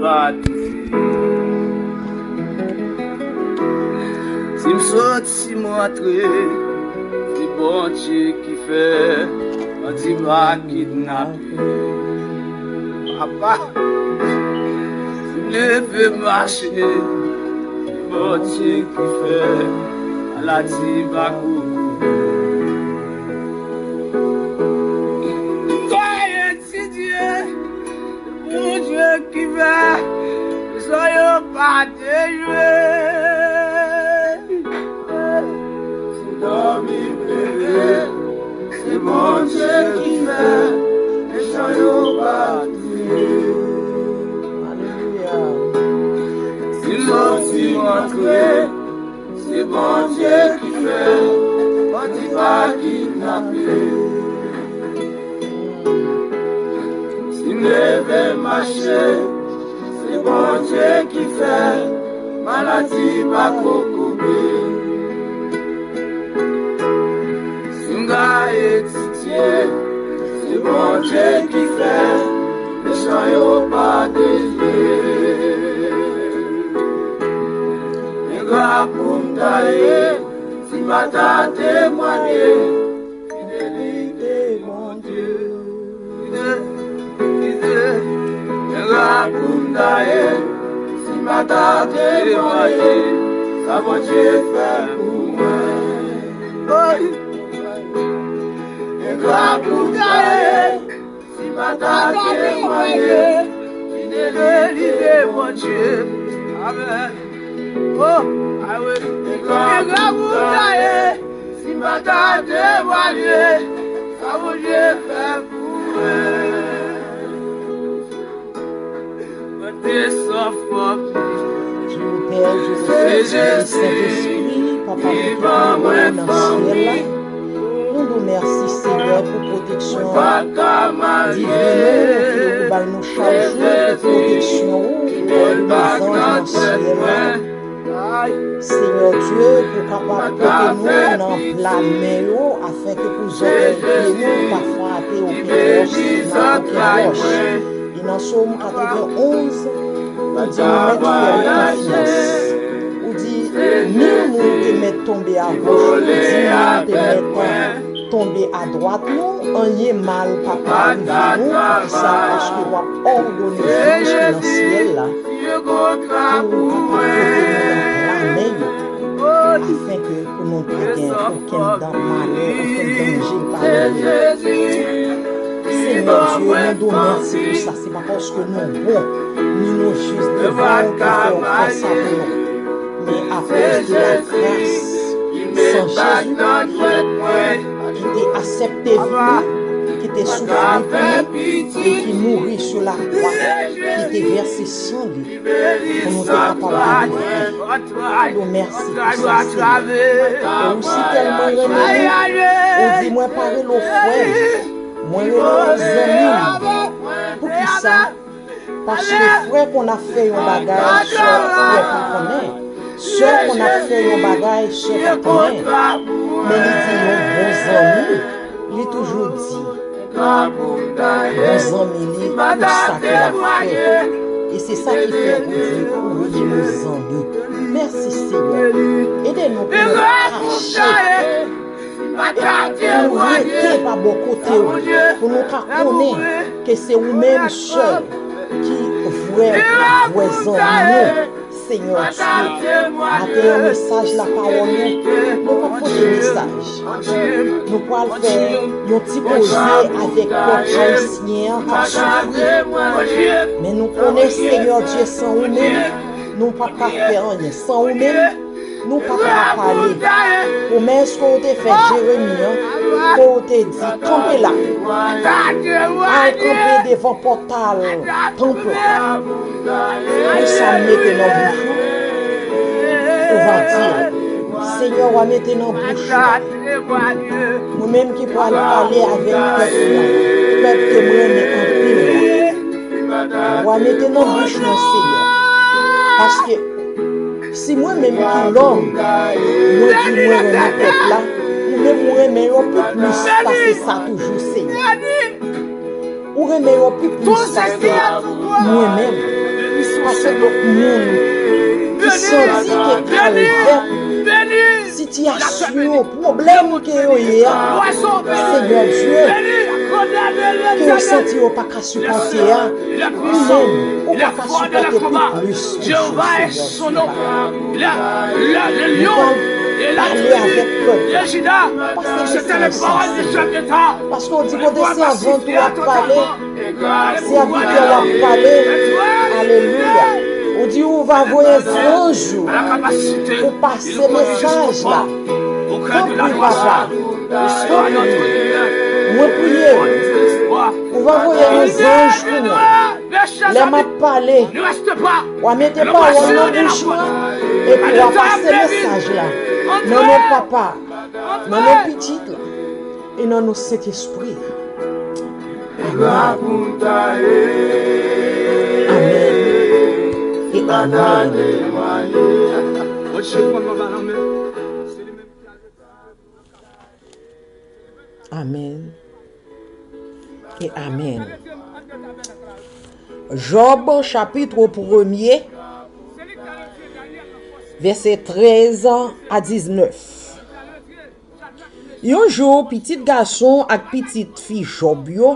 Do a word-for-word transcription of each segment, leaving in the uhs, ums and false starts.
pa toufe. Si m soti, m antre, se Bondye ki fè, bandi pa kidnape. Papa, si m leve mache, se Bondye ki fè, maladi pa kouri. M ka etidye, Bondye ki fè, zò yo pa dejwe. Si dòmi m leve, se Bondye ki fè, mechan yo pa touye. Alelouya. Si m soti m antre, se Bondye ki fè, bandi pa kidnape. Si m leve mache, se Bondye ki fè, maladi pa ko koupe. Si m ka etidye, se Bondye ki fè, mechan yo pa dejwe. Engra pou m ta ye, si m pa ta temwanye fidelite Bondye. Engra pou m ta ye, si m pa ta temwanye sa Bondye fè pou mwen. Oy! Engra pou m ta ye, si m pa ta temwanye fidelite Bondye. Amèn. Oh, awe. Engra pou m ta ye, si m pa ta temwanye sa Bondye fè pou mwen. Mwen te san fanmi. Pè, Jezi, Sentespri, Papa, nou te nan syèl la. Nou di w mèsi, Senyè, pou pwoteksyon divin ou ke ou bay nou chak jou, pou pwoteksyon ou, pou lezanj nan syèl la. Senyè Dye, pou kapab pote nou nan pla men yo, afenke pou zòtèy pye nou pa frape okenn wòch, nan okenn wòch. E nan Sòm katrevenonz, ou di nou mèt fè w konfyans. Ou di, mil moun te mèt tonbe agoch, di mil te mèt tonbe adwat nou, anyen mal p ap ka rive nou. Poukisa? Paske w ap òdone zanj ki nan syèl la pou kapab pote nou nan pla men yo, afenke pou nou pa gen okenn dan-, malè, okenn danje pa rive nou. Senyè Dye, nou di w mèsi pou sa. Se pa paske nou bon, ni nou jis devan w pou fè w fè sa pou nou. Men akoz de lagras, san Jezi ki te aksepte vi li, ki te soufri pou nou, e ki mouri sou lakwa, ki te vèse san li pou nou te kapab delivre. Di w mèsi pou sa, Senyè. E ou si tèlman renmen nou, ou di, mwen pa rele w frè m, mwen rele w zanmi m. Poukisa? Paske frè konn ap fè yon bagay, sè, frè pa konnen. Sè konn ap fè yon bagay, sè pa konnen. Men li di yon bon zanmi, li toujou di bon zanmi li tout sa ke l ap fè. E se sa ki fè ou di ou rele nou zanmi. Mèsi, Senyè. Ede nou pou nou kache, pou nou rete pa bò kote w, pou nou ka konnen ke se ou menm sèl ki vrè, vrè zanmi nou. Senyè Dye, maten an, mesaj lapawòl ou, nou p ap pote mesaj. Nou pral fè yon ti koze avèk pèp ayisyen an k ap soufri. Men nou konnen, Senyè Dye, san ou menm, nou p ap ka fè anyen. San ou menm, nou p ap ka pale. Pwomès ke w te fè Jeremi an, ke w te di, kanpe la, al kanpe devan pòt pòtal tanp la. Pou sa m mete nan bouch ou, ou va di l. Senyè, w a mete nan bouch ou. Mwen menm ki pral pale avèk pèp la, pèp ke m renmen anpil la. W a mete nan bouch mwen, Senyè. Paske si mwen menm ki lòm, mwen di mwen renmen pèp la, ou menm ou renmen yo pi plis pase sa toujou, Senyè. Ou renmen yo pi plis pase mwen menm. Pase lòt moun ki santi ke kalvè, sitiyasyon, pwoblèm ke yo ye a, Senyè Dye, ke yo santi yo pa ka sipòte a, ou menm, ou pa ka sipòte pi plis toujou, Senyè Dye. Nou pral pale avèk pèp la. Pase mesaj sa, Senyè. Paske w di kote sèvant ou ap pale, sèvitè w ap pale. Alelouya. Ou di ou va voye zanj ou pou pase mesaj la. Tanpri, papa. Tanpri. Mwen priye ou. Ou va voye yon zanj pou mwen. Lè m ap pale, w a mete pawòl nan bouch mwen, epi w a pase mesaj la. Nan non Papa, nan non Pitit la, e nan non Sentespri a. Amèn. Amèn. E amèn. Amèn. E amèn. Jòb, chapit premye, vèsè trèz a diznèf. Yon jou, pitit gason ak pitit fi Jòb yo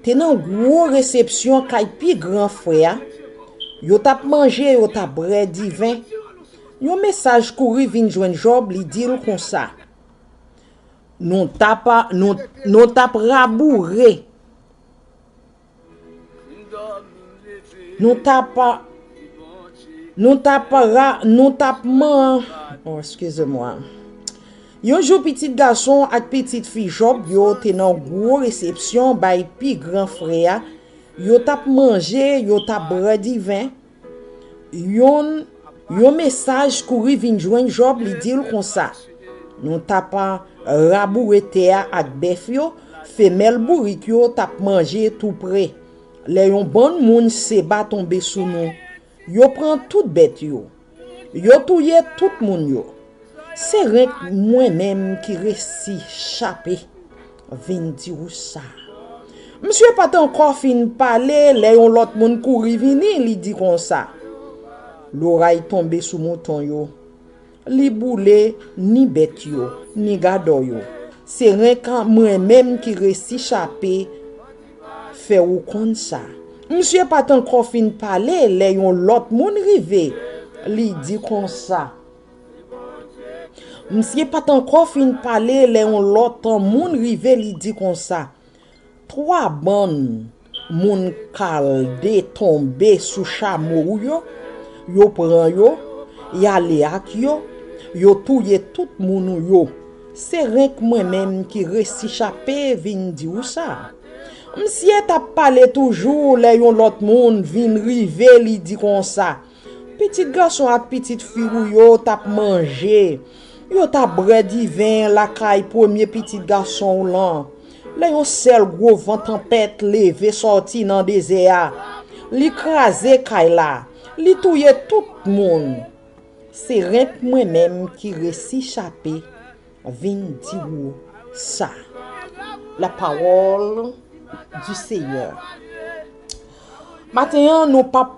te nan gwo resepsyon kay pi gran frè a. Yo t ap manje, yo t ap bwè diven. Yon mesaj kouri vin jwenn Jòb, li di l konsa: "Nou t ap, nou, nou t ap raboure. Nou t ap, nou t ap ra, nou t ap man," oh, excusez-moi. Yon jou, pitit gason ak pitit fi Jòb yo te nan gwo resepsyon bay pi gran frè a. Yo t ap manje, yo t ap bwè diven. Yon, yon mesaj kouri vin jwenn Jòb, li di l konsa: "Nou t ap raboure tè a ak bèf yo, femèl bourik yo t ap manje toupre. Lè yon bann moun Seba tonbe sou nou, yo pran tout bèt yo, yo touye tout moun yo. Se renk mwen menm ki resi chape vin di ou sa." Misye pa t ankò fin pale, lè yon lòt moun kouri vini, li di konsa: "Loray tonbe sou mouton yo. Li boule ni bèt yo, ni gadò yo. Se renk mwen menm ki resi chape, fè ou konn sa." Misye pa t ankò fin pale, lè yon lòt moun rive, li di konsa. Misye pa t ankò fin pale, lè yon lòt moun rive, li di konsa: "Twa bann moun Kalde tonbe sou chamo ou yo, yo pran yo, y ale ak yo, yo touye tout moun ou yo. Se renk mwen menm ki resi chape vin di ou sa." Misye t ap pale toujou, lè yon lòt moun vin rive, li di konsa: "Pitit gason ak pitit fi ou yo t ap manje, yo t ap bwè diven lakay premye pitit gason w lan. Lè yon sèl gwo van tanpèt leve sòti nan dezè a, li kraze kay la, li touye tout moun. Se renk mwen menm ki resi chape vin di ou sa." La parole du Seigneur. Maten an, nou p ap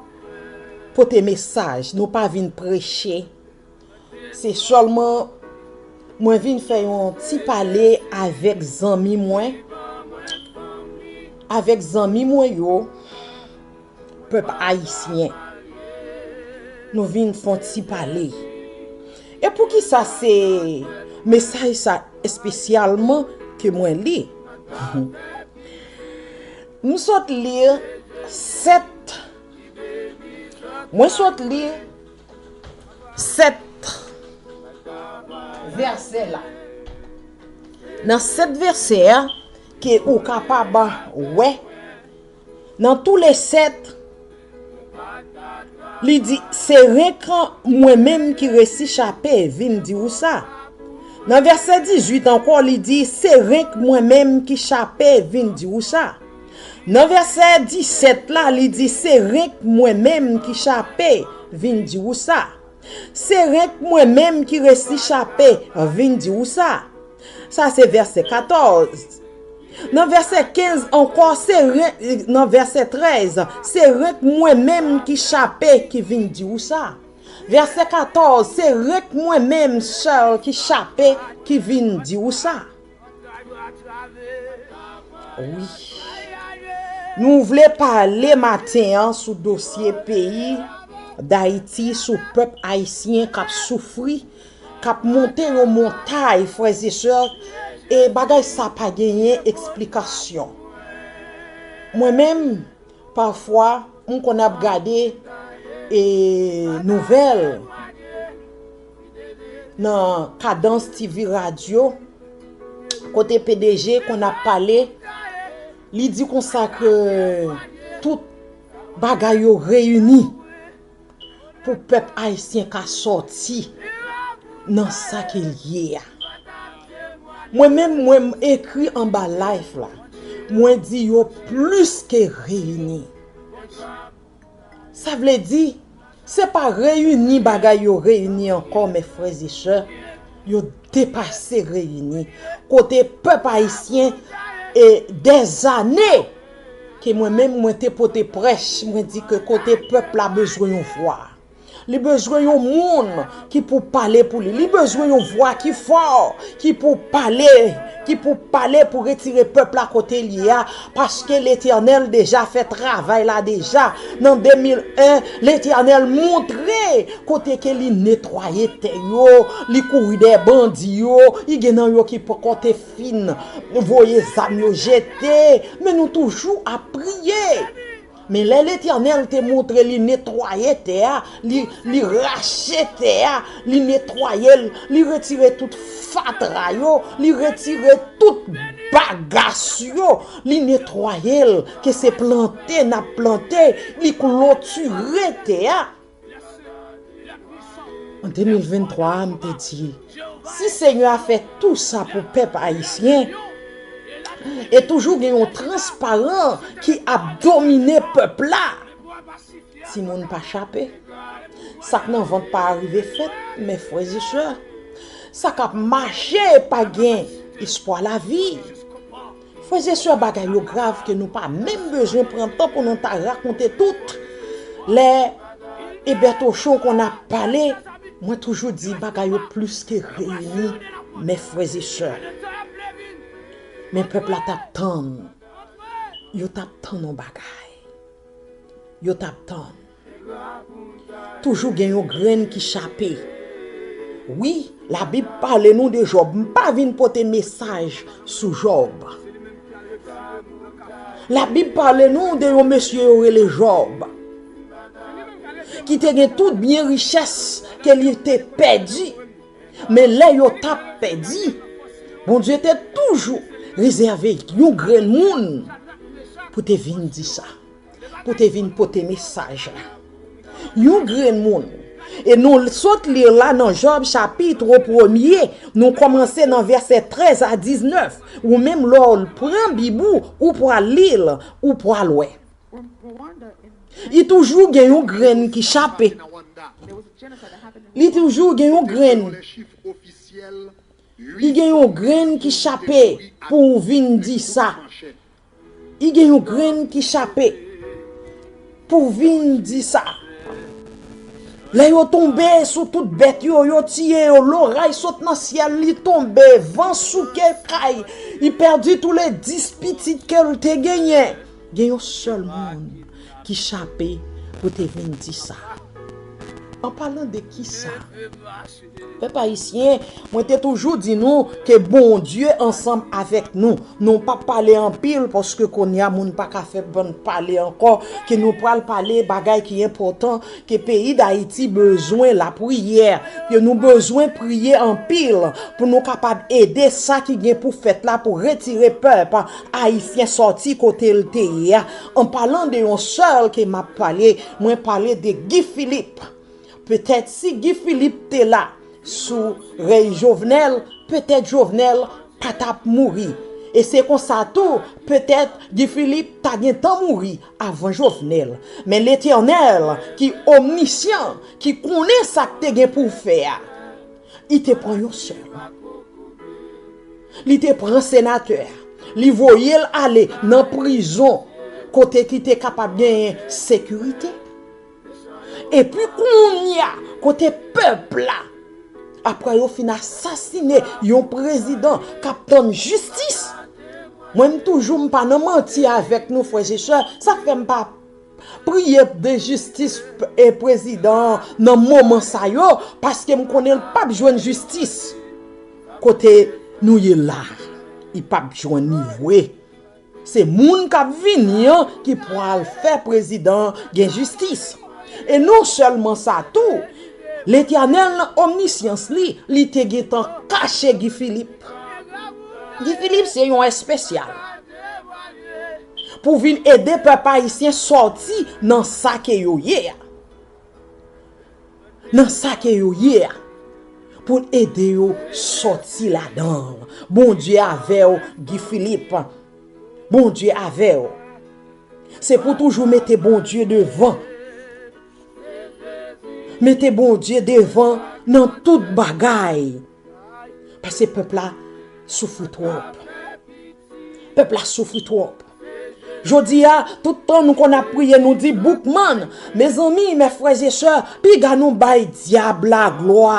pote mesaj, nou pa vin preche. Se sèlman mwen vin fè yon ti pale avèk zanmi mwen, avèk zanmi mwen yo, pèp ayisyen. Nou vin fè yon ti pale. E poukisa se mesaj sa espesyalman ke mwen li? M sot li sèt, mwen sot li sèt vèsè la. Nan sèt vèsè a, ke ou kapab wè, nan tou le sèt, li di, "Se renk mwen menm ki resi chape vin di ou sa." Nan vèsè dizuit ankò, li di, "Se renk mwen menm ki chape vin di ou sa." Nan vèsè disèt la, li di, "Se renk mwen menm ki chape vin di ou sa." Se renk mwen menm ki resi chape vin di ou sa. Sa se vèsè katòz. Nan vèsè kenz ankò, se ren-, nan vèsè trèz, se renk mwen menm ki chape ki vin di w sa. Vèsè katòz, se renk mwen menm sèl ki chape ki vin di w sa. Wi. Nou vle pale maten an sou dosye peyi Dayiti, sou pèp ayisyen k ap soufri, k ap monte yon montay, frè e sè, e bagay sa pa genyen eksplikasyon. Mwen menm, pafwa, m konn ap gade, e, nouvèl nan Kadans T V radyo, kote P D G konn ap pale, li di konsa ke tout bagay yo reyini pou pèp ayisyen ka sòti nan sa ke l ye a. Mwen menm, mwen m ekri anba live la. Mwen di yo plis ke reyini. Sa vle di, se pa reyini bagay yo reyini ankò, mes frères et sœurs. Yo depase reyini. Kote pèp ayisyen, e dèzane ke mwen menm, mwen te pote prèch, mwen di ke kote pèp la bezwen yon vwa. Li bezwen yon moun ki pou pale pou li. Li bezwen yon vwa ki fò, ki pou pale, ki pou pale pou retire pèp la kote l ye a, paske Letènèl deja fè travay la deja. Nan de mil en, Letènèl montre kote ke li netwaye tè yo, li kouri dèyè bandi yo, li gen nan yo ki poko te fin voye zam yo jete, men nou toujou ap priye. Men lè Letènèl te montre li netwaye tè a, li, li rache tè a, li netwaye l, li retire tout fatra yo, li retire tout bagas yo, li netwaye l, ke se plante n ap plante, li klotire tè a. An de mil venntwa a, m te di, si Senyè a fè tou sa pou pèp ayisyen, e toujou gen yon transparan ki ap domine pèp la, timoun pa chape. Sa k nan vant pa rive fèt, mes frères et sœurs. Sa k ap mache pa gen espwa lavi. Frè e sè, bagay yo grav ke nou pa menm bezwen pran tan pou nou ta rakonte tout. Lè Ebètochon konn ap pale, mwen toujou di bagay yo plis ke reyini, mes frères et sœurs. Men pèp la t ap tann. Yo t ap tann yon bagay. Yo t ap tann. Toujou gen yon grenn ki chape. Wi, Labib pale nou de Jòb. M pa vin pote mesaj sou Jòb. Labib pale nou de yon mesye yo rele Jòb, ki te gen tout byen richès ke li te pèdi. Men lè yo t ap pèdi, Bondye te toujou rezève yon grenn moun pou te vin di sa, pou te vin pote mesaj la. Yon grenn moun. E nou sot li la nan Jòb chapit premye, nou kòmanse nan vèsè trèz a diznèf. Ou menm lè w pran Bib ou, ou pral li l, ou pral wè. Li toujou gen yon grenn ki chape. Li toujou gen yon grenn. Li gen yon grenn ki chape pou w vin di sa. Li gen yon grenn ki chape pou w vin di sa. Lè yo tonbe sou tout bèt yo, yo tiye yo, loray sot nan syèl, li tonbe, van souke kay, li pèdi tou le dis pitit ke l te genyen. Gen yon sèl moun ki chape pou te vin di sa. An palan de kisa? Pèp ayisyen, mwen te toujou di nou ke Bondye ansanm avèk nou. Nou p ap pale anpil paske kounye a moun pa ka fè bann pale ankò, ke nou pral pale bagay ki enpòtan, ke peyi Dayiti bezwen lapriyè, ke nou bezwen priye anpil pou nou kapab ede sa ki gen pou fèt la pou retire pèp ayisyen sòti kote l te ye a. An palan de yon sèl ke m ap pale, mwen pale de Guy Philippe. Petèt si Guy Philippe te la sou rèy Jovenel, petèt Jovenel pa t ap mouri. E se konsa tou, petèt Guy Philippe ta gentan mouri avan Jovenel. Men Letènèl ki omnisyan, ki konnen sa k te gen pou fè a, li te pran yon sèl. Li te pran senatè a. Li voye l ale nan prizon kote ki te kapab genyen sekirite. Epi kounye a, kote pèp la, apre yo fin asasine yon prezidan k ap tann jistis, mwen m toujou m pa nan manti avèk nou, frè e sè, sa k fè m pa priye de jistis e prezidan an nan moman sa yo, paske m konnen l p ap jwenn jistis kote nou ye la, li p ap jwenn li vre. Se moun k ap vini an ki pral fè prezidan an gen jistis. E non sèlman sa tou, Letènèl nan omnisyans li, li te gentan kache Guy Philippe. Guy Philippe se yon espesyal pou vin ede pèp ayisyen sòti nan sa ke yo ye a. Nan sa ke yo ye a, pou l ede yo sòti ladan l. Bondye avè w, Guy Philippe. Bondye avè w. Se pou toujou mete Bondye devan. Mete Bondye devan nan tout bagay. Paske pèp la soufri twòp. Pèp la soufri twòp. Jodi a, tout tan nou konn ap priye, nou di, Boukman, mezanmi, mè frè e sè, piga nou bay dyab la glwa.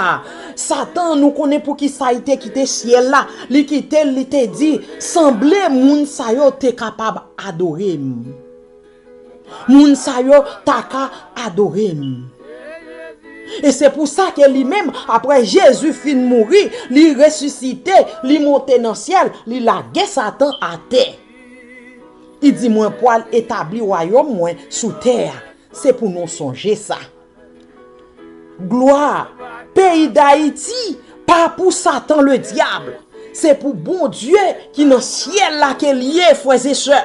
Satan, nou konnen poukisa li te kite syèl la. Li kite l, li te di, sanble moun sa yo te kapab adore m. Moun sa yo ta ka adore m. E se pou sa ke li menm, apre Jezi fin mouri, li resisite, li monte nan syèl, li lage Satan atè. Li di, mwen pral etabli wayòm mwen sou tè a. Se pou nou sonje sa. Glwa, peyi Dayiti pa pou Satan Ledyab. Se pou Bondye ki nan syèl la ke l ye, frè e sè.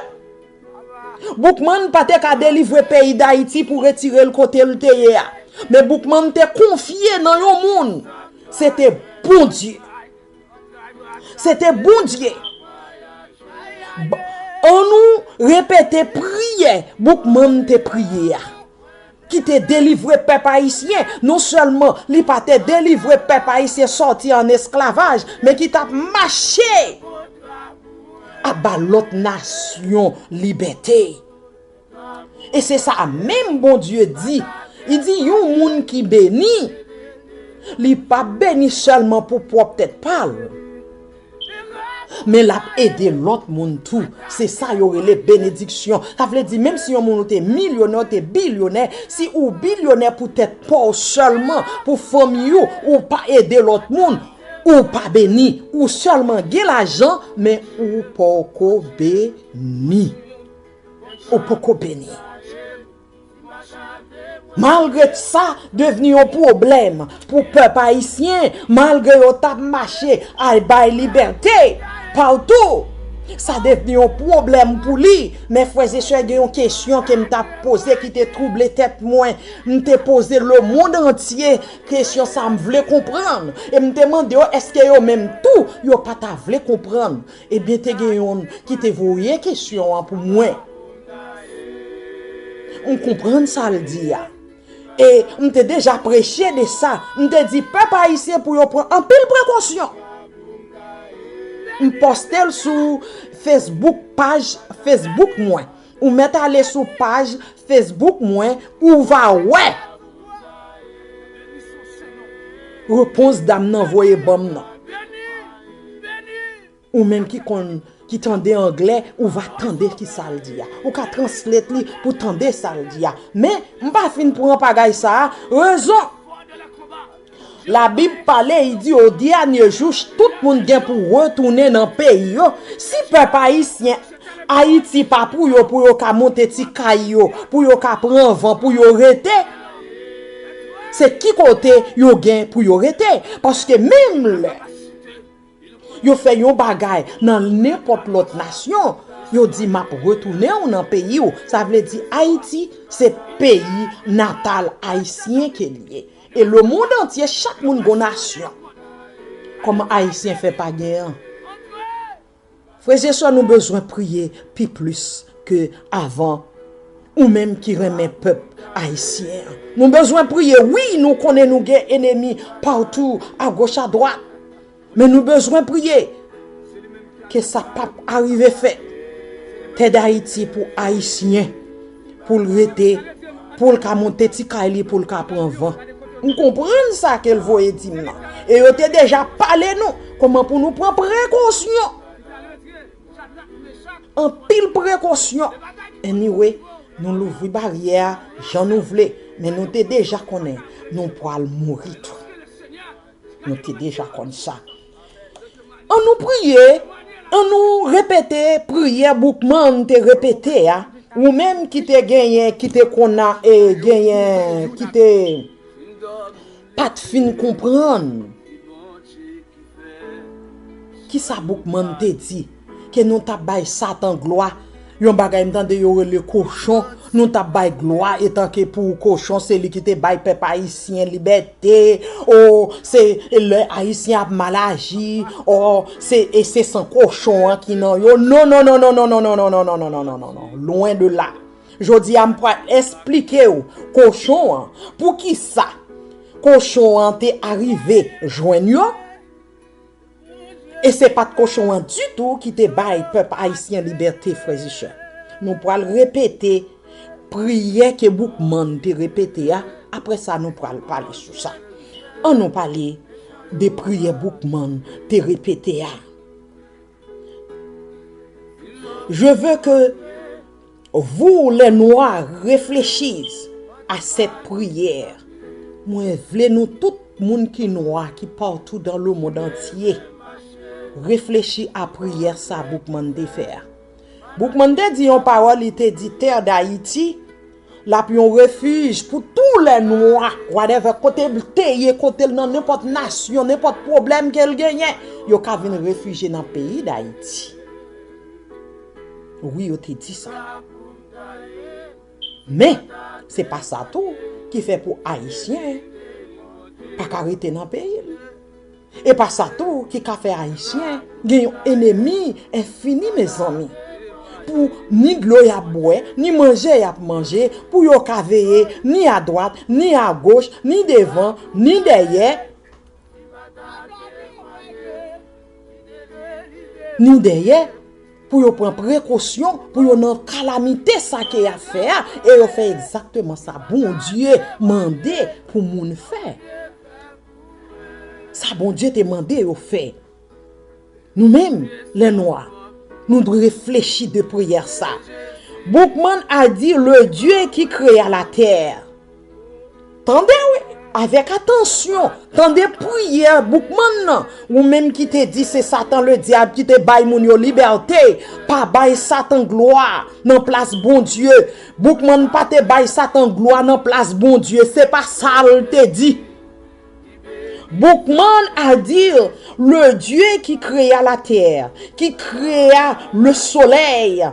Boukman pa te ka delivre peyi Dayiti pou retire l kote l te ye a. Men Boukman te konfye nan yon moun. Se te Bondye. Se te Bondye. Annou repete priyè Boukman te priye a, ki te delivre pèp ayisyen. Non sèlman li pa te delivre pèp ayisyen sòti an esklavaj, men ki t ap mache ap ba lòt nasyon libète. E se sa menm Bondye di. Li di yon moun ki beni, li p ap beni sèlman pou pwòp tèt pa l, men l ap ede lòt moun tou. Se sa yo rele benediksyon. Sa vle di, menm si yon moun ou te milyonè, ou te bilyonè, si ou bilyonè pou tèt pa w sèlman, pou fanmi w, ou pa ede lòt moun, ou pa beni. Ou sèlman gen lajan, men ou poko beni. Ou poko beni. Malgre sa devni yon pwoblèm pou pèp ayisyen, malgre yo t ap mache al bay libète patou, sa devni yon pwoblèm pou li. Men frè e sè, gen yon kesyon ke m t ap poze ki te twouble tèt mwen. M te poze lemonn antye kesyon sa, m vle konprann. E m te mande yo, èske yo menm tou, yo pa ta vle konprann? Ebyen, te gen youn ki te voye kesyon an pou mwen. M konprann sa l di a. E m te deja preche de sa. M te di pèp ayisyen pou yo pran anpil prekosyon. M poste l sou Facebook, paj Facebook mwen. Ou mèt ale sou paj Facebook mwen, ou va wè repons dam nan voye ban m nan. Ou menm ki konn, ki tande anglè, ou va tande ki sa l di a. Ou ka translate li pou tande sa l di a. Men, m pa fin pran pagay sa a. Rezon. Labib pale, li di, o dènye jou, tout moun gen pou retounen nan peyi yo. Si pèp ayisyen, Ayiti pa pou yo, pou yo ka monte ti kay yo, pou yo ka pran van, pou yo rete, se ki kote yo gen pou yo rete? Paske menm lè yo fè yon bagay nan nenpòt lòt nasyon, yo di, m ap retounen w nan peyi w. Sa vle di Ayiti se peyi natal ayisyen ke l ye. E lemonn antye, chak moun gon nasyon. Kòman Ayisyen fè pa gen an? Frè e sè, nou bezwen priye pi plis ke avan. Ou menm ki renmen pèp ayisyen an, nou bezwen priye. Wi, nou konnen nou gen enemi patou, agoch, adwat. Men nou bezwen priye. E sa p ap arive fèt. Tè Dayiti pou Ayisyen, pou l rete, pou l ka monte ti kay li, pou l ka pran van. M konprann sa ke l voye di m nan. E yo te deja pale nou kòman pou nou pran prekosyon. Anpil prekosyon. Anyway, nou louvri baryè a jan nou vle, men nou te deja konnen nou pral mouri tou. Nou te deja konn sa. An nou priye, an nou repete priyè Boukman te repete a. Ou menm ki te genyen, ki te konn a, e genyen, ki te pa t fin konprann. Kisa Boukman te di? Ke nou t ap bay Satan glwa. Yon bagay m tande yo rele kochon. Nou t ap bay glwa etanke pou kochon, se li ki te bay pèp ayisyen libète. O, se lè Ayisyen ap mal aji. O, se, e se san kochon an ki nan yo. Non, non, non, non, non, non, non, non, non, non, non, non, non, non, non. Lwen de la. Jodi a, m pral esplike w kochon an. Poukisa kochon an te arive jwenn yo? E se pa t kochon an ditou ki te bay pèp ayisyen libète, frè e sè. Nou pral repete priyè ke Boukman te repete a. Apre sa, nou pral pale sou sa. An nou pale de priyè Boukman te repete a. Je veux que vous, les Noirs, réfléchissez à cette prière. Mwen vle nou tout moun ki nwa, ki partout dans le monde entier, reflechi a priyè sa Boukman te fè a. Boukman te di yon pawòl, li te di tè Dayiti, l ap yon refij pou tou lè nwa, whatever, kote l te ye, kote l nan nenpòt nasyon, nenpòt pwoblèm ke l genyen, yo ka vin refijye nan peyi Dayiti. Wi, yo te di sa. Men, se pa sa tou ki fè pou Ayisyen pa ka rete nan peyi l. E pa sa tou ki ka fè Ayisyen gen yon enemi enfini, mezanmi. Pou ni dlo y ap bwè, ni manje y ap manje, pou yo ka veye ni adwat, ni agoch, ni devan, ni dèyè, ni dèyè, pou yo pran prekosyon, pou yo nan kalamite sa ke y ap fè a, e yo fè egzakteman sa Bondye mande pou moun fè. Sa Bondye te mande yo fè. Nou menm, lè nwa, nou dwe reflechi de priyè sa. Boukman a di, le Dieu qui créa la terre. Tande, wi, avèk atansyon, tande priyè Boukman nan. Ou menm ki te di se Satan ledyab ki te bay moun yo libète, pa bay Satan glwa nan plas Bondye. Boukman pa te bay Satan glwa nan plas Bondye, se pa sa l te di. Boukman a di, le Dieu qui créa la terre, qui créa le soleil,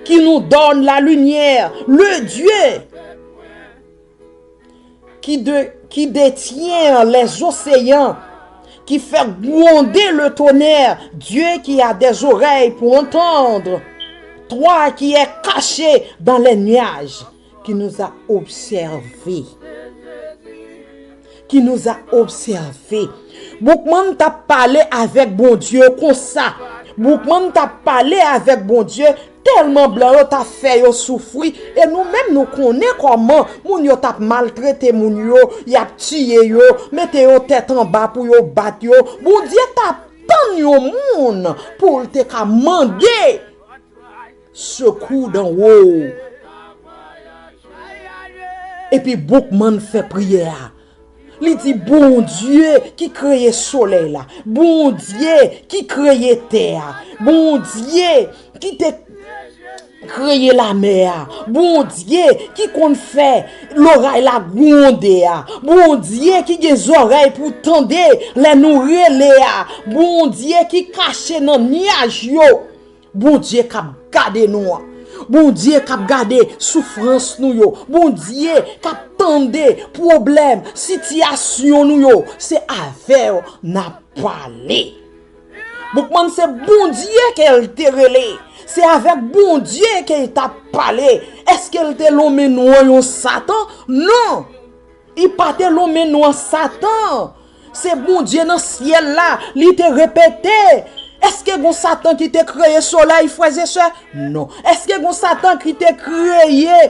qui nous donne la lumière, le Dieu qui, de, qui détient les océans, qui fait gronder le tonnerre, Dieu qui a des oreilles pour entendre, toi qui es caché dans les nuages, qui nous a observés, qui nous a observés. Boukman t ap pale avèk Bondye konsa. Boukman t ap pale avèk Bondye tèlman blan yo t ap fè yo soufri. E nou menm nou konnen kòman moun yo t ap maltrete moun yo, y ap tiye yo, mete yo tèt anba pou yo bat yo. Bondye t ap tann yon moun pou l te ka mande sekou danwo. Epi Boukman fè priyè a. Li di, Bondye ki kreye solèy la, Bondye ki kreye tè a, Bondye ki te kreye lamè a, Bondye ki konn fè loray la gwonde a, Bondye ki gen zòrèy pou tande lè nou rele a, Bondye ki kache nan nyaj yo. Bondye k ap gade nou an. Bondye k ap gade soufrans nou yo. Bondye k ap tande pwoblèm, sitiyasyon nou yo. Se avè w n ap pale. Boukman se Bondye ke l te rele. Se avèk Bondye ke l t ap pale. Èske l te lonmen non an yon Satan? Non! Li pa te lonmen non an Satan. Se Bondye nan syèl la, li te repete, Èske gon Satan ki te kreye solèy, frè e sè? Non. Èske gon Satan ki te kreye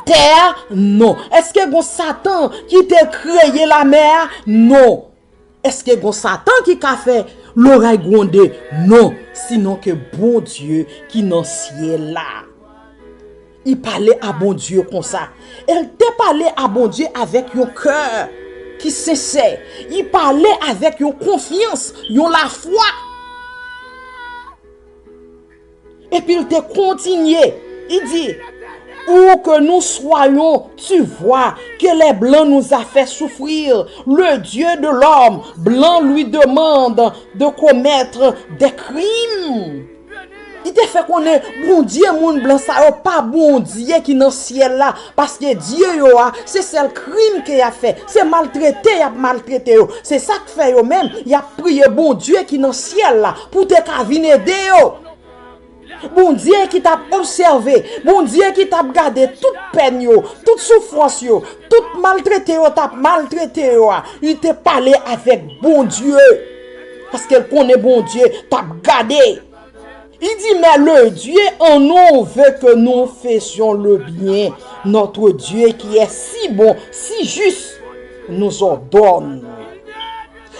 tè a? Non. Èske gon Satan ki te kreye lamè a? Non. Èske gon Satan ki ka fè loray gwonde? Non. Sinon ke Bondye ki nan syèl la. Li pale a Bondye konsa. E l te pale a Bondye avèk yon kè ki sensè. Li pale avèk yon konfyans, yon lafwa. Epi l te kontinye, li di, Où que nous soyons, tu vois que les Blancs nous a fait souffrir. Le Dieu de l'homme blanc lui demande de commettre des crimes. Li te fè konnen Bondye moun blan sa yo pa Bondye ki nan syèl la, paske dye yo a, se sèl krim ke y ap fè, se maltrete y ap maltrete yo. Se sa k fè yo menm, y ap priye Bondye ki nan syèl la pou te ka vin ede yo. Bondye ki t ap obsève, Bondye ki t ap gade tout pèn yo, tout soufrans yo, tout maltrete yo t ap maltrete yo a, li te pale avèk Bondye. Paske l konnen Bondye t ap gade. Il dit, mais le Dieu en nous veut que nous fassions le bien. Notre Dieu qui est si bon, si juste, nous ordonne.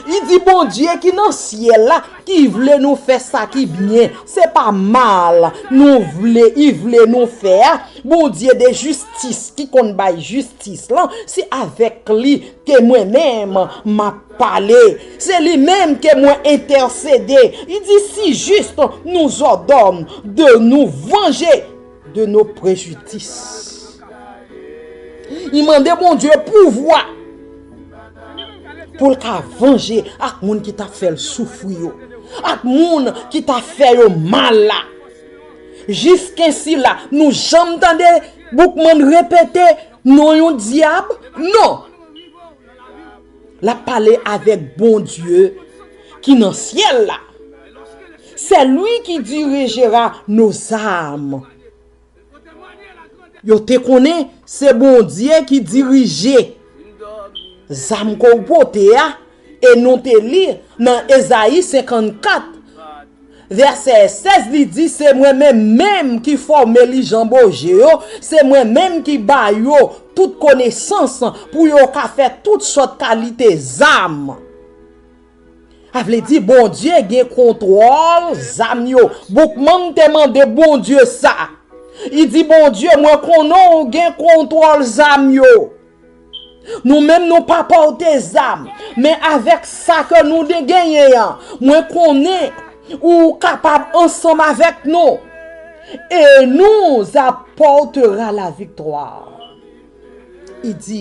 Li di Bondye ki nan syèl la, ki vle nou fè sa ki byen, se pa mal nou vle, li vle nou fè a. Bondye de jistis ki konn bay jistis lan, se avèk li ke mwen menm m ap pale. Se li menm ke mwen entèsede. Li di, si juste nous ordonne de nous venger de nos préjudices. Li mande Bondye pouvwa pou l ka vanje ak moun ki t ap fè l soufri yo, ak moun ki t ap fè yo mal la. Jiskensi la, nou janm tande Boukman repete non yon dyab? Non. L ap pale avèk Bondye ki nan syèl la. C'est lui qui dirigera nos armes. Yo te konnen se Bondye ki dirije zam ke w pote a, e nou te li nan Ezayi senkannkat, vèsè sèz, li di, se mwen menm menm ki fòme lijan boje yo, se mwen menm ki ba yo tout konesans pou yo ka fè tout sòt kalite zam. Sa vle di Bondye gen kontwòl zam yo. Boukman te mande Bondye sa. Li di, Bondye, mwen konnen w gen kontwòl zam yo. Nou menm nou pa pòte zam, men avèk sa ke nou te genyen an, mwen konnen ou kapab ansanm avèk nou. Et nous apportera la victoire. Li di,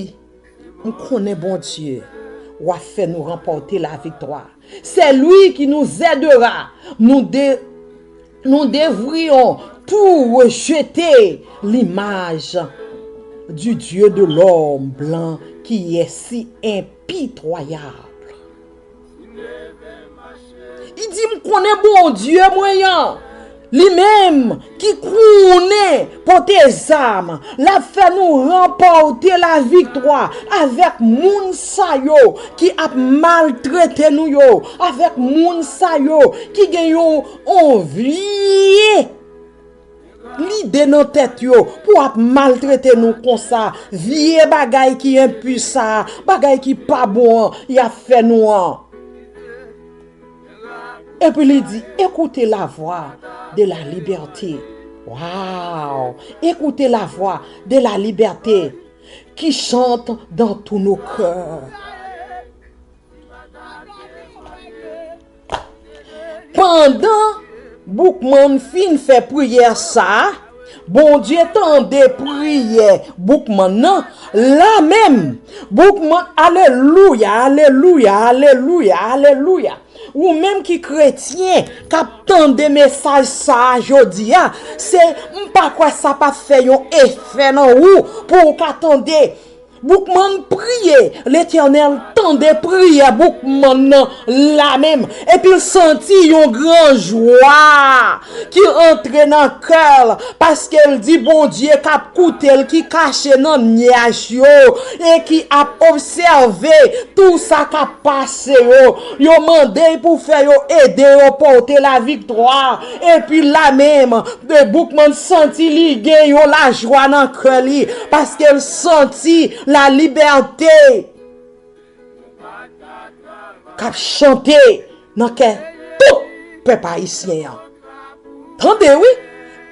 M konnen Bondye w ap fè nou ranpòte laviktwa. C'est lui qui nous aidera. Nous de- nous devrions tout rejeter l'image du Dieu de l'homme blanc qui est si impitoyable. Li di, m konnen Bondye mwen an, li menm ki konnen pote zam, l ap fè nou ranpòte laviktwa avèk moun sa yo ki ap maltrete nou yo, avèk moun sa yo ki gen yon, yon vye lide nan tèt yo pou ap maltrete nou konsa, vye bagay ki enpi sa, bagay ki pa bon an, y ap fè nou an. Epi li di, écoutez la voix de la liberté. Waw! Écoutez la voix de la liberté qui chante dans tous nos cœurs. Pandan Boukman fin fè priyè sa a, Bondye tande priyè Boukman nan, la menm. Boukman, alelouya, alelouya, alelouya, alelouya. Ou menm ki kretyen, k ap tande mesaj sa a jodi a, se, m pa kwè sa p ap fè yon efè nan ou pou w ka tande Boukman priye, Letènèl tande priyè Boukman nan lamenm, epi l santi yon gran jwa ki antre nan kè l, paske l di Bondye k ap koute l, ki kache nan nyaj yo, e ki ap obsève tou sa k ap pase yo. Yo mande pou fè yo ede yo pote laviktwa, epi lamenm, Boukman santi li gen yon lajwa nan kè li, paske l santi lalibète k ap chante nan kè tout pèp ayisyen an. Tande wi,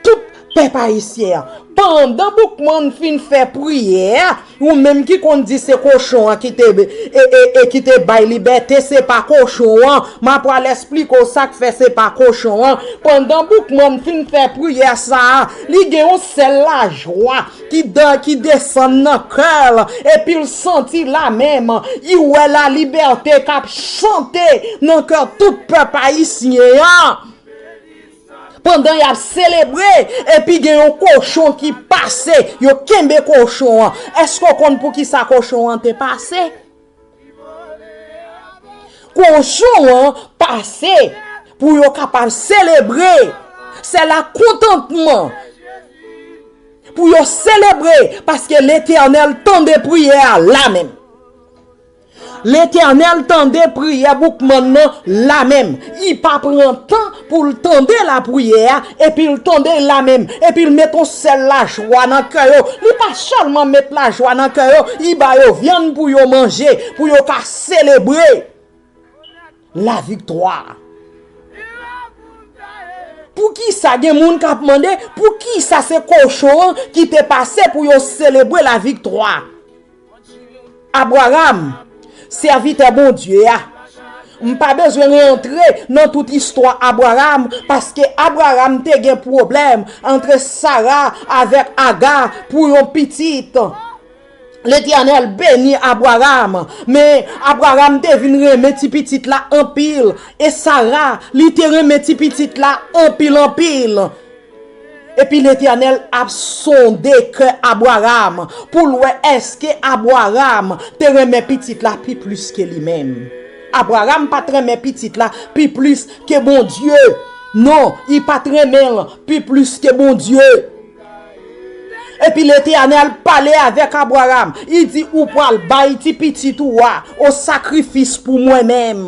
tout pèp ayisyen an. Pandan Boukman fin fè priyè a, ou menm ki konn di se kochon an ki te, e, e, e ki te bay libète, se pa kochon an. M ap pral esplike w sa k fè se pa kochon an. Pandan Boukman fin fè priyè sa a, li gen yon sèl lajwa ki, de, ki desann nan kè l, epi l santi lamenm, li wè lalibète k ap chante nan kè tout pèp ayisyen an. Pandan y ap selebre, epi gen yon kochon ki pase, yo kenbe kochon an. Èske w konn poukisa kochon an te pase? Kochon an pase pou yo kapab selebre. Se la kontantman. Pou yo selebre, paske Letènèl tande priyè a lamenm. Letènèl tande priyè Boukman nan lamenm. Li pa pran tan pou l tande lapriyè a, epi l tande lamenm, epi l met yon sèl lajwa nan kè yo. Li pa sèlman met lajwa nan kè yo, li ba yo vyann pou yo manje, pou yo ka selebre laviktwa. Poukisa gen moun k ap mande, poukisa se kochon an ki te pase pou yo selebre laviktwa? Abraram, sèvitè Bondye a, m pa bezwen rantre nan tout istwa Abraram, paske Abraram te gen pwoblèm antre Sara avèk Aga pou yon pitit. Letènèl beni Abraram, men Abraram te vin renmen ti pitit la anpil, e Sara, li te renmen ti pitit la anpil, anpil. Epi Letènèl ap sonde kè Abraram pou l wè èske Abraram te renmen pitit la pi plis ke li menm. Abraram pa t renmen pitit la pi plis ke Bondye. Non, li pa t renmen l pi plis ke Bondye. Epi Letènèl pale avèk Abraram. Li di, ou pral bay ti pitit ou a o sakrifis pou mwen menm.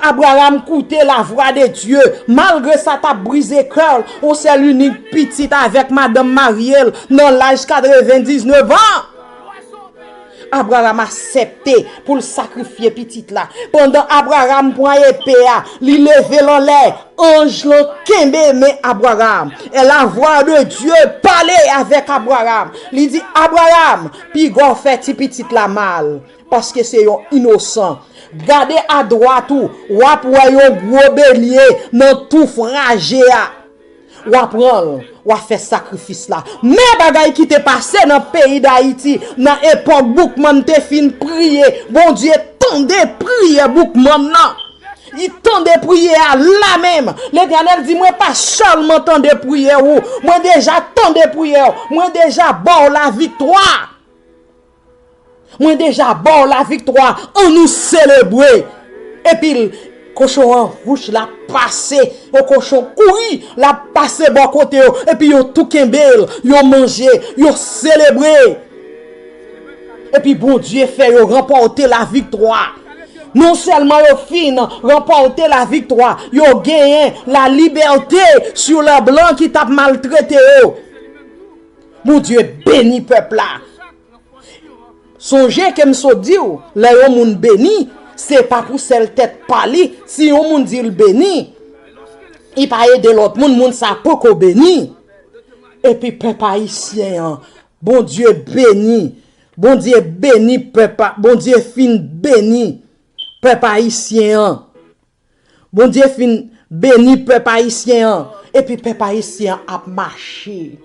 Abraram koute lavwa de Dye, malgre sa t ap brize kè l, yon sèl inik pitit avèk madanm marye l nan laj katrevendiznèf an. Abraram aksepte pou l sakrifye pitit la. Pandan Abraram pran epe a, li leve l anlè, anj lan kenbe men Abraram. E lavwa de Dye pale avèk Abraram. Li di, Abraram, piga w fè ti pitit la mal, paske se yon inosan. Gade adwat ou, w ap wè yon gwo belye nan touf raje a. W a pran l, w a fè sakrifis la. Men bagay ki te pase nan peyi Dayiti, nan epòk Boukman te fin priye, Bondye tande priyè Boukman nan. Li tande priyè a lamenm. Letènèl di, mwen pa sèlman tande priyè ou, mwen deja tande priyè ou, mwen deja ba w laviktwa. Mwen deja ba w laviktwa, annou selebre. Epi l, kochon an, wouch, l ap pase, yon kochon kouri, l ap pase bò kote yo, epi yo tou kenbe l, yo manje, yo selebre. Epi Bondye fè yo ranpòte laviktwa. Non sèlman yo fin ranpòte laviktwa, yo genyen lalibète sou leblan ki t ap maltrete yo. Bondye beni pèp la. Sonje ke m sot di w, lè yon moun beni, se pa pou sèl tèt pa li. Si yon moun di l beni, li pa ede lòt moun, moun sa poko beni. Epi pèp ayisyen an, Bondye beni. Bondye beni pèp a, Bondye fin beni pèp ayisyen an. Bondye fin beni pèp ayisyen an, epi pèp ayisyen an ap mache,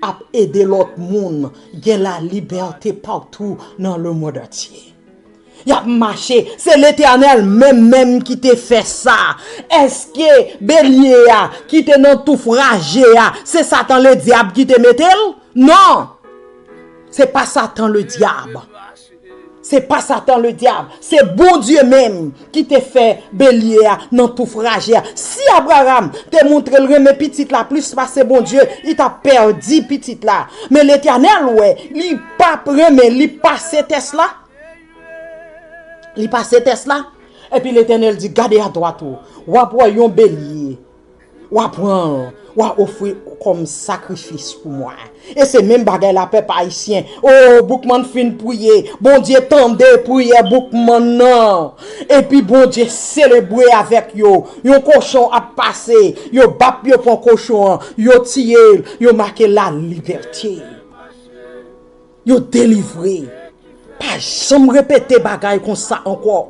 ap ede lòt moun gen lalibète patou nan lemonn antye. Y ap mache, se Letènèl menm menm ki te fè sa. Èske belye a ki te nan touf raje a, se Satan Ledyab ki te mete l? Non! Se pa Satan ledyab. Se pa Satan ledyab. Se Bondye menm ki te fè belye a nan touf raje a. Si Abraram te montre l renmen pitit la plis pase Bondye, li t ap pèdi pitit la. Men Letènèl wè, li p ap renmen, li pase tès la. Li pase tès la. Epi Letènèl di, gade adwat ou, w ap wè yon belye. W a pran l, w a ofri kòm sakrifis pou mwen. E se menm bagay la, pèp ayisyen. O, Boukman fin priye. Bondye tande priyè Boukman nan. Epi Bondye selebre avèk yo. Yon kochon ap pase. Yo bap, yo pran kochon an. Yo tiye l. Yo make la libète. Yo delivre. Pa janm repete bagay konsa ankò.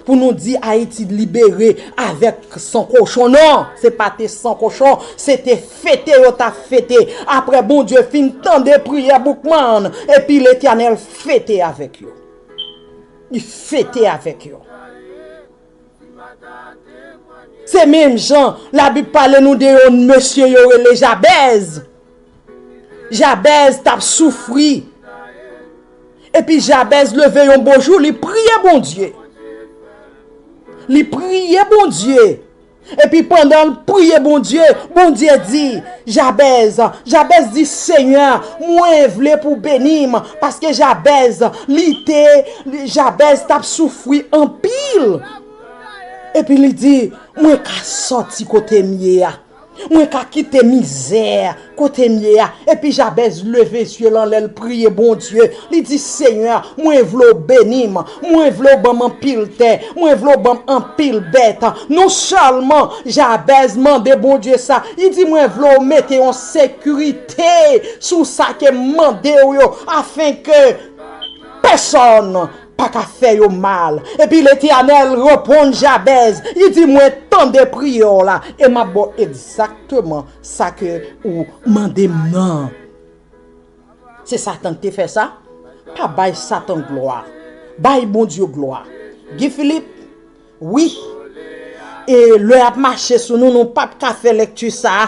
Pou nou di Ayiti libere avèk san kochon. Non, se pa te san kochon, se te fete yo t ap fete. Apre Bondye fin tande priyè Boukman, epi Letènèl fete avèk yo. Li fete avèk yo. Se menm jan Labib pale nou de yon mesye yo rele Jabèz. Jabèz t ap soufri. Epi Jabèz leve yon bon jou, li priye Bondye. Li priye Bondye. Epi pandan l priye Bondye, Bondye di, Jabèz, Jabèz di, Senyè, mwen vle pou beni m, paske Jabèz, li te, Jabèz t ap soufri anpil. Epi li di, mwen ka sòti kote m ye a. Mwen ka kite mizè kote m ye a. Epi Jabèz leve zye l anlè, l priye Bondye. Li di, Senyè, mwen vle w beni m. Mwen vle w ban m anpil tè. Mwen vle w ban m anpil bèt. Non sèlman Jabèz mande Bondye sa, li di, mwen vle w mete yon sekirite sou sa ke m mande w yo, afen ke pèsòn pa ka fè yo mal. Epi Letènèl reponn Jabèz, li di, mwen tande priyè w la, e m ap ba w egzakteman sa ke ou mande m nan. Se Satan ki te fè sa? Pa bay Satan glwa. Bay Bondye glwa. Guy Philippe, wi. E lè ap mache sou nou, nou p ap ka fè lekti sa a.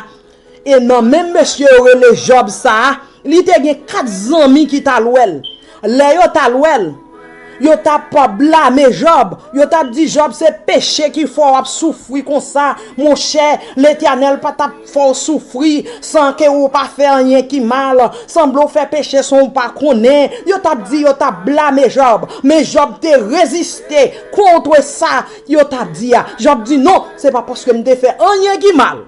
E nan menm mesye yo rele Jòb sa a, li te gen kat zanmi ki t al wè l. Lè yo t al wè l, yo t ap blame Jòb. Yo t ap di, Jòb, se peche ki fè w ap soufri konsa. Monchè, Letènèl pa t ap fè w soufri san ke ou pa fè anyen ki mal. Sanble w fè peche san w pa konnen. Yo t ap di, yo t ap blame Jòb. Men Jòb te reziste kont sa yo t ap di a. Jòb di, non, se pa paske m te fè anyen ki mal.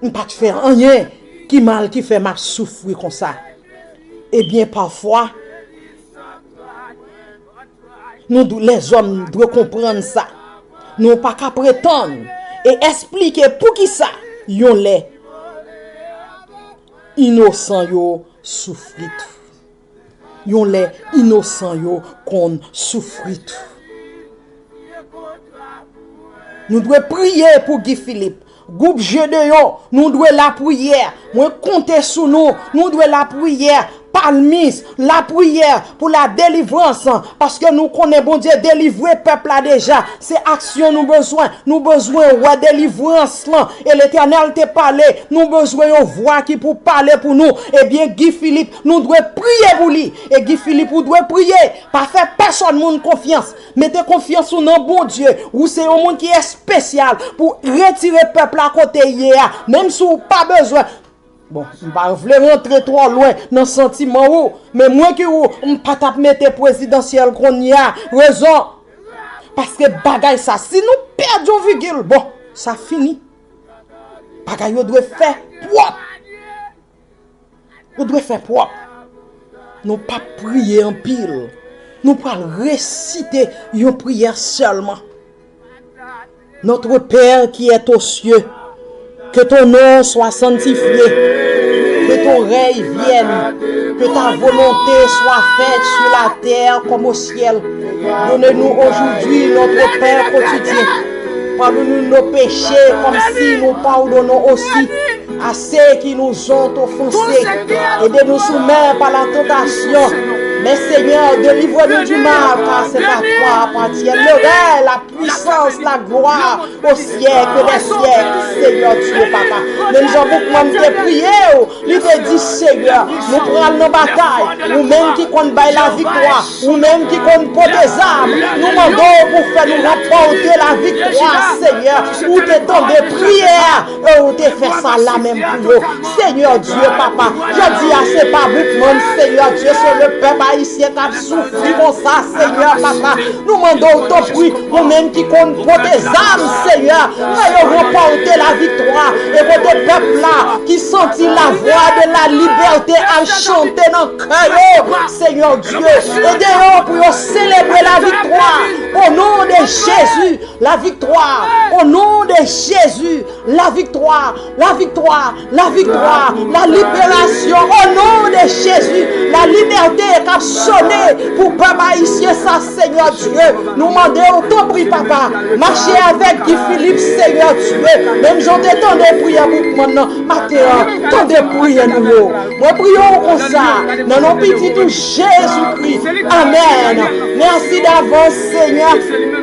M pa t fè anyen ki mal ki fè m ap soufri konsa. Ebyen, pafwa, nou dwe, lèzòm dwe konprann sa. Nou pa ka pretann e esplike poukisa yon lè inosan yo soufri tou. Yon lè inosan yo konn soufri tou. Nou dwe priye pou Guy Philippe. Gwoup Jedeyon, nou dwe lapriyè. Mwen konte sou nou. Nou dwe lapriyè. Palmis, lapriyè pou la delivrans. Paske nou konnen Bondye delivre pèp la deja. Se aksyon nou bezwen. Nou bezwen wè delivrans lan. E Letènèl te pale. Nou bezwen yon vwa ki pou pale pou nou. Ebyen, Guy Philippe, nou dwe priye pou li. E Guy Philippe, ou dwe priye. Pa fè pèsòn moun konfyans. Mete konfyans ou nan Bondye. Ou se yon moun ki espesyal pou retire pèp la kote l ye a. Menm si w pa bezwen. Bon, m pa vle rantre twò lwen nan santiman ou, men mwen ki ou, m pa t ap mete prezidansyèl kounye a. Rezon. Paske bagay sa, si nou pèdi yon vigil, bon, sa fini. Bagay yo dwe fè pwòp. Yo dwe fè pwòp. Nou p ap priye anpil. Nou pral resite yon priyè sèlman. Notre Père qui est aux cieux, que ton nom soit sanctifié, que ton règne vienne, que ta volonté soit faite sur la terre comme au ciel. Donne-nous aujourd'hui notre pain quotidien. Pardonne-nous nos péchés comme si nous pardonnons aussi à ceux qui nous ont offensés. Et ne nous soumets pas à la tentation, Mais Seigneur, délivre-nous du mal, car c'est à toi appartiennent le règne, la puissance, la gloire au siècle des siècles, Seigneur Dieu, papa. Menm jan Boukman te priye w, li te di, Seigneur, nou pral nan batay. Ou menm ki konn bay laviktwa, ou menm ki konn pote zam, nou mande w pou fè nou ranpòte laviktwa, Seigneur. Ou te tande priyè a, e ou te fè sa la menm pou yo. Seigneur Dieu, papa, jodi a se pa Boukman, Seigneur Dieu, se le pèp ayisyen k ap soufri konsa, Seigneur, papa. Nou mande w tanpri, ou menm ki konn pote zam, Seigneur, fè yo ranpòte laviktwa, e kote pèp la ki santi la voix de la liberté ap chante nan kè yo, Seigneur Dieu, ede yo pou yo selebre laviktwa, au nom de Jésus, laviktwa, au nom de Jésus, laviktwa, laviktwa, laviktwa, la libération, au nom de Jésus, la liberté k ap sone pou pèp ayisyen sa, Seigneur Dieu. Nou mande w, tanpri, papa, mache avèk Guy Philippe, Seigneur Dieu. Menm jan w te tande priyè Boukman nan maten an, tande priyè nou yo. Mwen priye w konsa, nan non pitit ou Jezikri. Amèn. Mèsi davans, Seigneur.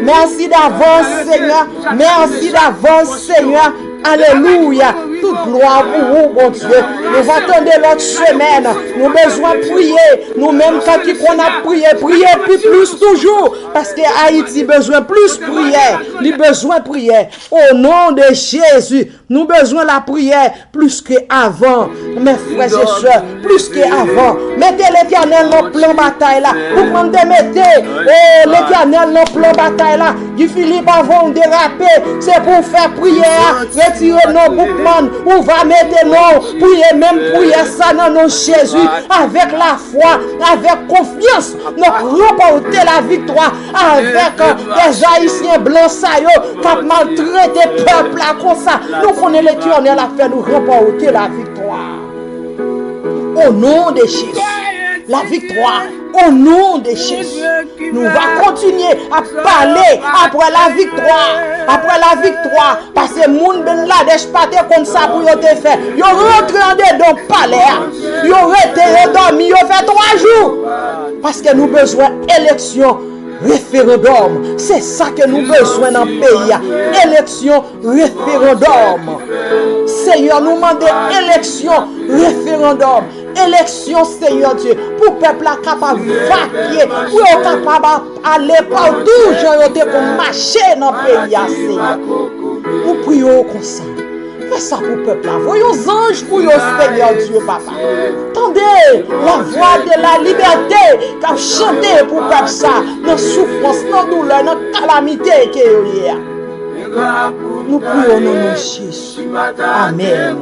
Mèsi davans, Seigneur. Mèsi davans, Seigneur. Alelouya. Tout glwa pou ou, Bondye. Nou va tande lòt semèn. Nou bezwen priye. Nou menm kan ki konn ap priye, priye pi plis toujou. Paske Ayiti bezwen plis priyè. Li bezwen priyè. O non de Jezi, nou bezwen lapriyè plis ke avan. Men frè e sè, plis ke avan. Mete Letènèl nan plan batay la. Boukman te mete, o, Letènèl nan plan batay la. Guy Philippe, avan w derape, se pou w fè priyè a. Retire non Boukman. Ou va mete non. Priye menm priyè sa nan non Jezi. Avèk lafwa, avèk konfyans, n ap ranpòte laviktwa avèk, euh, dèzayisyen blan sa yo k ap maltrete pèp la konsa. Nou konnen Letènèl ap fè nou ranpòte laviktwa. O non de Jezi. Laviktwa. O non de Jezi. Nou va kontinye ap pale apre laviktwa. Apre laviktwa. Paske moun Bangladèch pa te konn sa pou yo te fè. Yo rantre andedan palè a. Yo rete, yo dòmi, yo fè twa jou. Paske nou bezwen eleksyon, referandòm. Se sa ke nou bezwen nan peyi a. Eleksyon, referandòm. Senyè, nou mande eleksyon, referandòm. Eleksyon, Senyè Dye, pou pèp la kapab vakye, pou yo kapab ap ale patou jan yo te konn mache nan peyi a, Senyè. Nou priye w konsa. Fè sa pou pèp la. Voye yon zanj pou yo, Senyè Dye, papa. Tande la voix de la liberté k ap chante pou pèp sa, nan soufrans, nan doulè, nan kalamite ke yo ye a. Nou priye w nan non Jezi. Amèn.